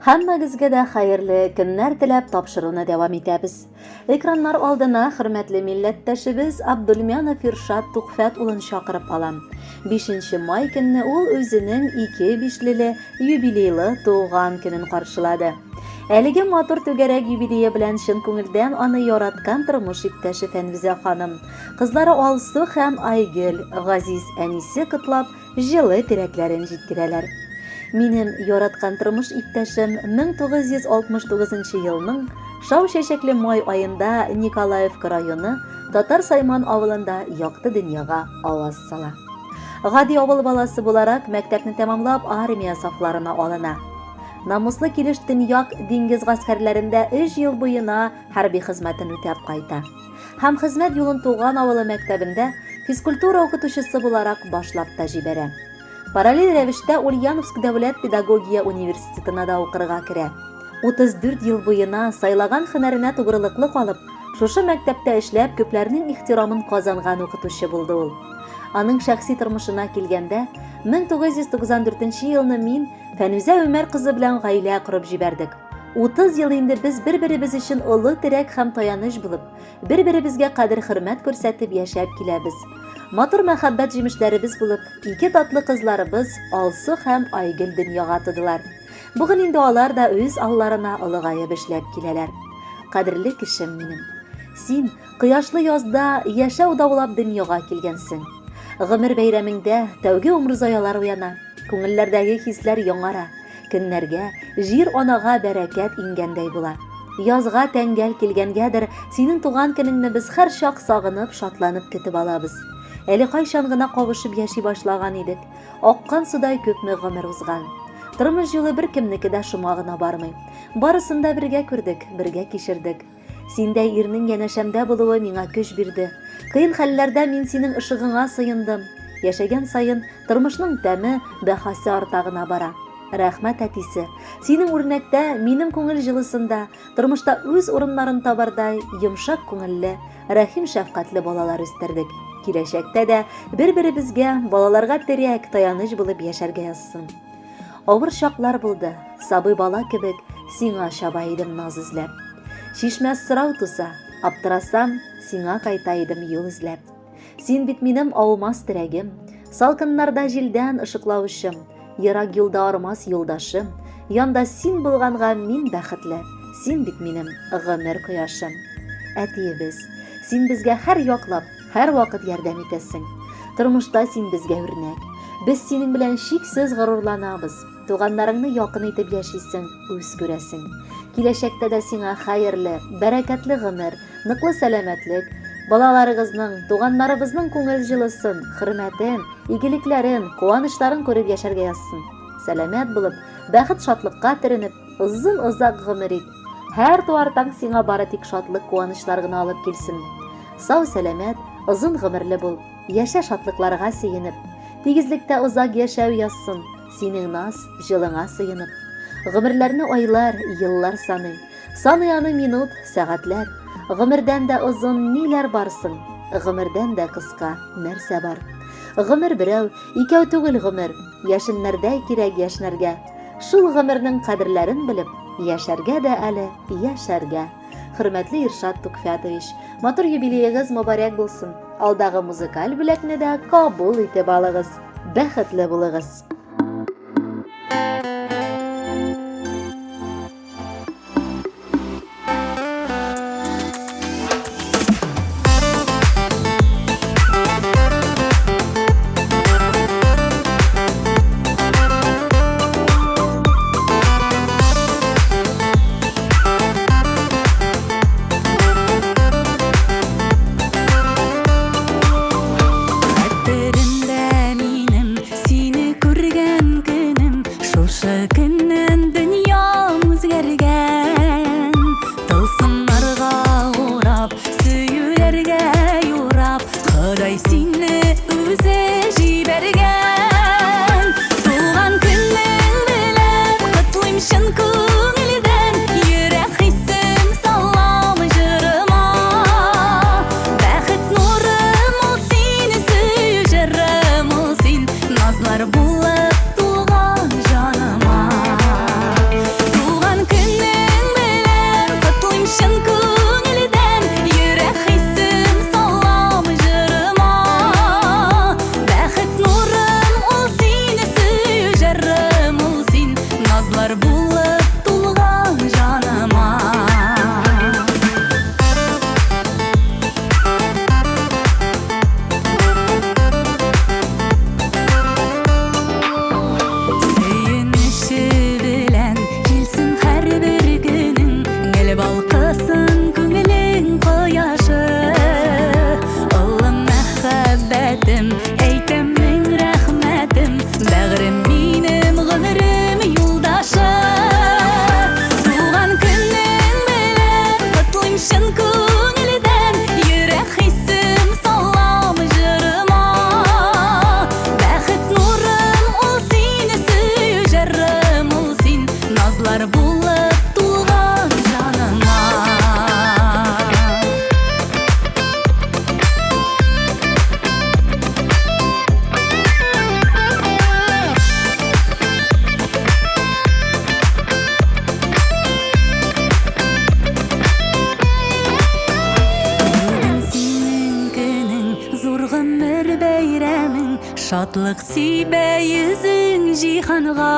Һәммәгезгә дә хәерле көннәр теләп тапшыруны дәвам итәбез. Экраннар алдына хөрмәтле милләттәшебез Абдулмянов Иршат Тухфәт улын чакырып алам. 5 май көнне ул үзенең ике бишлеле юбилейлы туган көнен каршылады. Әлеге матур түгәрәк юбилее белән чын күңелдән аны яраткан тормыш иптәше Фәнвизә ханым, кызлары Алсу һәм Айгөл, газиз әнисе котлап, җылы теләкләрен җиткерәләр. Минем яраткан тормыш иптәшем 1969 елның шау чәчәкле май аенда Николаевка районы Татар Сайман авылында якты дөньяга аваз сала. Гади авыл баласы буларак мәктәпне тәмамлап армия сафларына алына. Намуслы килеш Төньяк диңгез гаскәрләрендә өч ел буена хәрби хезмәтен үтәп кайта. Һәм хезмәт юлын туган авылы мәктәбендә физкультура укытучысы буларак башлап та җибәрә. Параллель рәвештә Ульяновск дәүләт педагогия университетына да укырга керә. 34 ел буена сайлаган һөнәренә тугрылыклы калып, шушы мәктәптә эшләп, күпләрнең ихтирамын казанган укытучы булды ул. Аның шәхси тормышына килгәндә, 1994 елны мин Фәнүзә Өмәр кызы белән гаилә корып җибәрдек. 30 ел инде без бер-беребез өчен олы терәк һәм таяныч булып, бер-беребезгә кадер-хөрмәт күрсәтеп яшәп киләбез. Матур мәхәббәт җимешләребез булып, ике татлы кызларыбыз Алсу һәм Айгөл дөньяга тудылар. Бүген инде алар да үз алларына олыгаеп эшләп киләләр. Кадерле кешем минем. Син, кояшлы язда яшәү даулап дөньяга килгәнсең. Гомер бәйрәмеңдә тәүге умырзаялар уяна, күңелләрдәге хисләр яңара. Көннәргә, җир-анага бәрәкәт иңгәндәй була. Язга тәңгәл килгәнгәдер, синең туган көнеңне без һәрчак сагынып, шатланып көтеп алабыз. Әле кайчан гына кавышып яши башлаган идек. Аккан судай күпме гомер узган. Тормыш юлы беркемнеке дә шома гына бармый. Барысын да бергә күрдек, бергә кичердек. Синдәй ирнең янәшәмдә булуы миңа көч бирде. Кыен хәлләрдә мин синең ышыгыңа сыендым. Яшәгән саен тормышның тәме, бәһасе арта гына бара. Рәхмәт, әтисе. Синең үрнәктә, минем күңел җылысында, тормышта үз урыннарын табардай йомшак күңелле, рәхим-шәфкатьле балалар үстердек. Киләчәктә дә бер-беребезгә, балаларга терәк, таяныч булып яшәргә язсын. Авыр чаклар булды, сабый бала кебек сиңа чаба идем наз эзләп. Чишмәс сорау туса, аптырасам, сиңа кайта идем юл эзләп. Син бит минем аумас терәгем, салкыннарда җилдән ышыклаучым, ерак юлда армас юлдашым, янда син булганга мин бәхетле, син бит минем гомер кояшым. Әтиебез, син безгә һәр яклап, һәрвакыт ярдәм итәсең. Тормышта син безгә үрнәк. Без синең белән чиксез горурланабыз. Туганнарыңны якын итеп яшисең, үз күрәсең. Киләчәктә дә сиңа хәерле, бәрәкәтле гомер, ныклы сәламәтлек, балаларыгызның, туганнарыбызның күңел җылысын, хөрмәтен, игелекләрен, куанычларын күреп яшәргә язсын. Сәламәт булып, бәхет-шатлыкка төренеп, озын-озак гомер ит. Һәр туар таң сиңа бары тик шатлык-куанычлар гына алып килсен. Сау-сәламәт, озын гомерле бул. Яшә шатлыкларга сөенеп. Тигезлектә озак яшәү язсын, синең наз, җылыңа сыенып. Гомерләрне айлар, еллар саный. Саный аны минут, сәгатьләр. Гомердән дә озын ниләр бар соң? Гомердән дә кыска нәрсә бар? Гомер берәү, икәү түгел гомер. Яшеннәрдәй кирәк яшьнәргә. Шул гомернең кадерләрен белеп, яшәргә дә әле, яшәргә. Хөрмәтле Иршат Тукфятович, матур юбилеегыз мөбарәк булсын. Алдагы музыкаль бүләкне дә кабул итеп алыгыз. Бәхетле булыгыз. Хәтеремдә минем сине күргән көнем, шушы көннән дөньям үзгәргән. Тылсымнарга урап, сөюләргә юрап, Ходай сине үзе җибәргән. Туган көнең белән котлыйм чын күңелдән, йөрәк хисем салам җырыма. Бәхет нурым ул син, сөю җырым ул син, назлар булып тулган җаныма. Шатлык сибә йөзең җиһанга.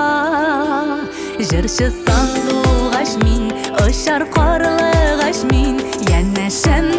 Җырчы сандугач мин, очар карлыгач мин, янәшәмдә.